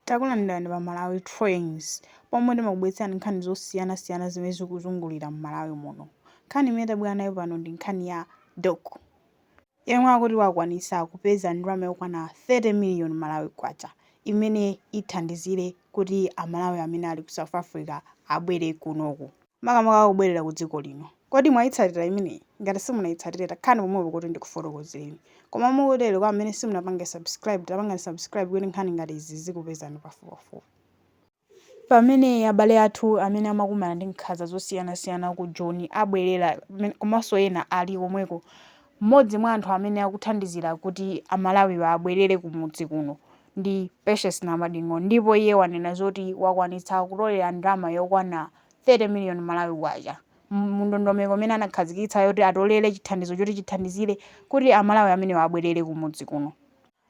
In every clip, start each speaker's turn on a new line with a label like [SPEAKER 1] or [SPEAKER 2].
[SPEAKER 1] Takulandirani pa Malawi Trends, pomwe timakubweretserani nkhani zosiyanasiyana zimene zikuzungulira m'Malawi muno. Nkhani imene tabwera nayo pano ndi nkhani ya Doc, yemwe akuti wakwanitsa kupeza ndalama yokwana 30 million Malawi Kwacha imene ithandizire kuti Amalawi amene ali ku South Africa abwere kunoku. Makamaka kubwerera ku dziko lino. Kodi mwayitsatira imeneyi? Ngati simunayitsatire takhalani pomwepo kuti ndikufotokozereni. Koma mukutero kwa amene simunapange subscribe tapangani subscribe kuti nkhani ngati izi zizikupezani pafupipafupi. Pamene abale athu amene amakumana ndi nkhanza zosiyanasiyana ku Joni abwerera komanso ena ali komweko, mmodzi mwa anthu amene akuthandizira kuti Amalawiwa abwerere kumudzi kuno ndi Patience Namadingo ndipo iye wanena zoti wakwanitsa kutolera ndalama yokwana 30 million Malawi Kwacha mu ndondomeko imene anakhazikitsa yoti atolere chithandizo choti chithandizire kuti Amalawi amenewa abwerere kumudzi kuno.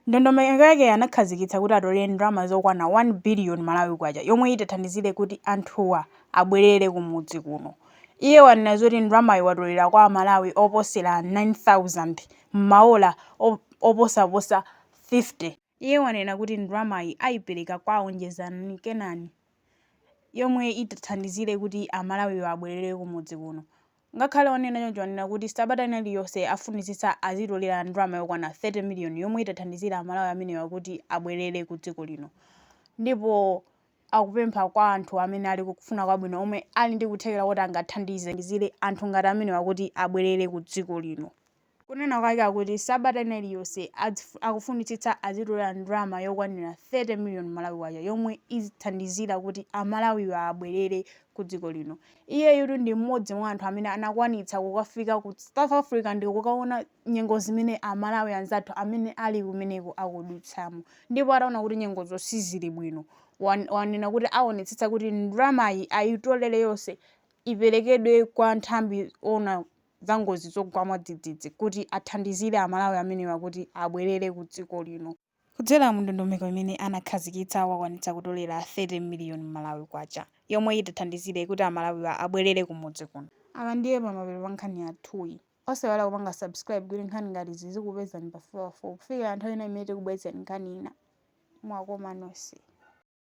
[SPEAKER 1] Ndondomeko yake anakhazikitsa kuti atolere ndalama zokwana 1 billion Malawi Kwacha yomwe itathandizire kuti anthuwa abwerere kumudzi kuno. Iye wanena zoti ndalamayi watolera kwa Amalawi oposera 9,000 m'maola oposaposa 50. Iye wanena kuti ndalamayi ayipereka kwa Onjezani Kenani yomwe itathandizire kuti Amalawiwa abwerere kumudzi kuno. Ngakhale wanena choncho wanena kuti sabata ina iliyonse afunitsitsa azitolera ndalama yokwana 30 million yomwe itathandizire Amalawi amenewa kuti abwerere ku dziko lino. Ndipo akupempha kwa anthu amene ali kufuna kwabwino omwe ali ndi kuthekera kuti angathandizire anthu ngati amenewa kuti abwerere ku dziko lino. Kunena kwake akuti sabata ina iliyonse akufunitsitsa azitolera ndalama yokwanira 30 million Malawi Kwacha yomwe izithandizira kuti Amalawiwa abwerere ku dziko lino. Iyeyutu ndi mmodzi mwa anthu amene anakwanitsa kukafika ku South Africa ndi kukaona nyengo zimene Amalawi anzathu amene ali kumeneko akudutsamo. Ndipo ataona kuti nyengozo sizili bwino, wanena kuti aonetsetsa kuti ndalamayi ayitolere yonse iperekedwe kwa nthambi yoona za ngozi zogwa mwadzidzidzi kuti athandizire Amalawi amenewa kuti abwerere ku dziko lino. Kudzera mu ndondomeko imene anakhazikitsa wakwanitsa kutolera 30 million Malawi Kwacha yomwe itathandizire kuti Amalawiwa abwerere kumudzi kuno. Apa ndiye pamapeto pa nkhani yathuyi. Osaiwala kupanga subscribe kuti nkhani ngati izi zizikupezani pafupipafupi kufikira nthawi ina imene tikubweretserani nkhani ina. Mwakoma nonse.